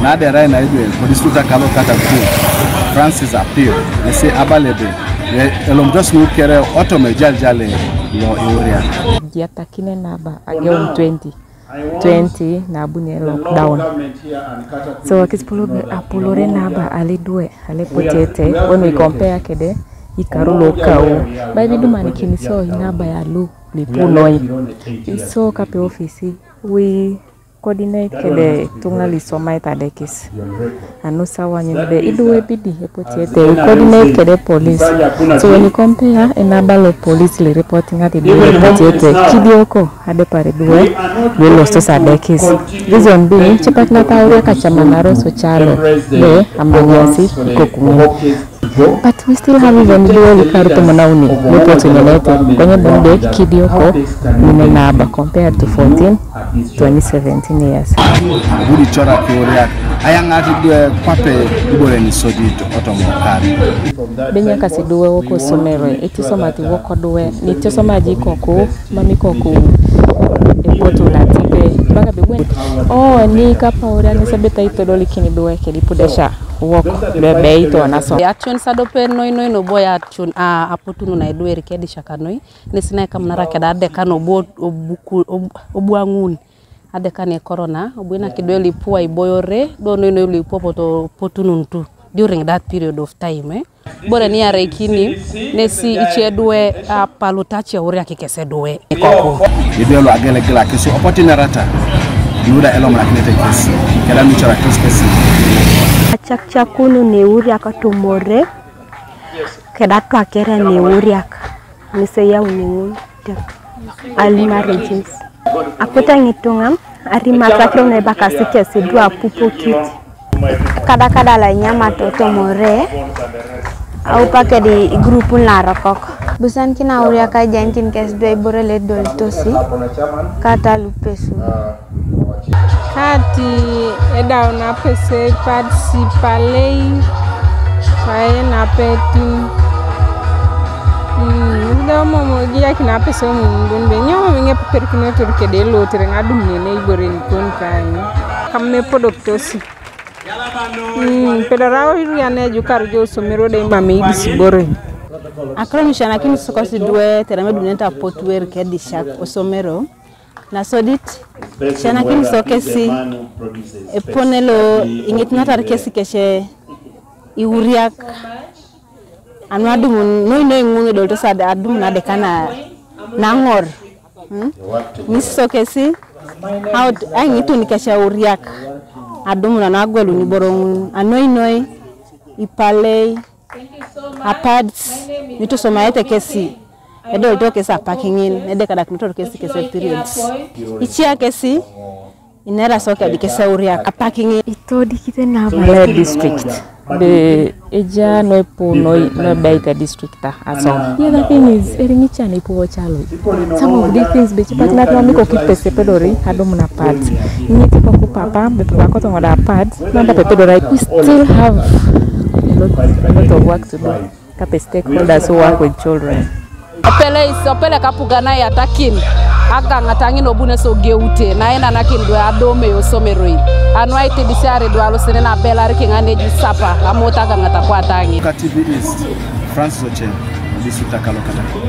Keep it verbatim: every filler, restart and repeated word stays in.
Naderai naijue kodistrikta kalo Katakwi, Francis Apio, ŋesi abala ebe, elomtos nu kere otom ejalijale lo iuria. Jiatakine naba ageun twenty twenty nabuni lockdown. So akisipolo apolore naba alidwe alepotiete, when we compare kede ikaru lokau, bai bidumanikin so inaba yalu lipunoi. So kape ofisi, we coordinate kede tuŋa lisomai tadekis. Anu sawa nyun be iduwe bidi epotiete, we coordinate kede police. So when you compare enaba lo police le reporting ati iduwe epotiete, kidioko adepar iduwe, we lostos adekis. Reason bi, cipakinata auriak acamanaros ocalo, be amanyasi ikokuŋin. But we still have even duo likaru tomon auni lupotu nenete, konye bon de kidioko mine naba compared to fourteen, twenty seventeen years. Budi cora kiuriak, ayaŋat dwe kwape ibore nisodit otomokar. Benyakasi duwe woko somero, etisomati woko duwe, nitiosomaji koku, mami koku epotu natipe, baka bibwen. O, ni kapauriak nisabeta itodolikin duwe kedipudesha. Wok bebe ito naso. Yatun sadope noi noi no bo yatun a aputunu na edweri kedisha kanoi. Nesi na ikamunara keda adeka no bo obuku obuaŋun. Adeka ne korona obuina kidwe lipua iboyore do noi noi lipua poto potununtu during that period of time, eh. Bore ni arekini nesi ichedwe apaluta cheuriak kese duwe. Ikoku. Idwe lo agelegela kesi opotinarata. Nuda elomanakinete kesi. Keda nuchara kesi kesi. Acakcakunu neuriak tomore. Keda twakere neuriak. Niseyauni ŋun. Early marriages. Akote ŋituŋa arimat akiro naibakasi kesi du apupokit. Kadakada la inyamata otomore aupakedi igurupun larokok. Busanikina auriak aijanikin kesi du ibore ledolitosi kata lupesu. Kati edau napese participalei pae napetun. Edau momo giyak napese omuŋ bon be nyo momo ŋepeperikinetor kede elotere ŋadum nene ibore nikon kaŋ. Kam mepodokitosi. Pedorau iriane ejukar jo osomero de mam eidisibore. Akiro nusianakin sikosi dwe terem edunete apotuer kedisiak osomero. Nasodit, sianakin so kesi epone lo iŋitunatar kesi kece iuriak anu adumun noi noi ŋun edolitos adumun adeka na naŋor. Ŋisi so kesi aut aiŋitun kece auriak adumun anu agwelun iboro ŋun anoi noi ipalei. Apads nitusomaete kesi edolito kesi apak ŋin nedekadakinotor kesi kesi periods. Icia kesi inera so kedi kesi euriak apak ŋin. Itodikite nabala district be eja noipu noi nobeite district asom. The other thing is eriŋican ipu ocaloi. Some of these things be cipakinat mamiko kipese pedori adum na pads. Iŋiti koku papa be papa kotoŋo da pads nanda pepedora. We still have a lot, a lot of work to do. Kape stakeholders who work with children. Opele is opele kapugana yatakin agaŋata ŋin obune so geute naenanakin dwe adome yosomeroi. Anu aitibisiare dwe alosene nabelarikiŋ aneji sapa amot agaŋata kwataŋin. Ka T V East, Francis Ochen, district akalo Katakwi.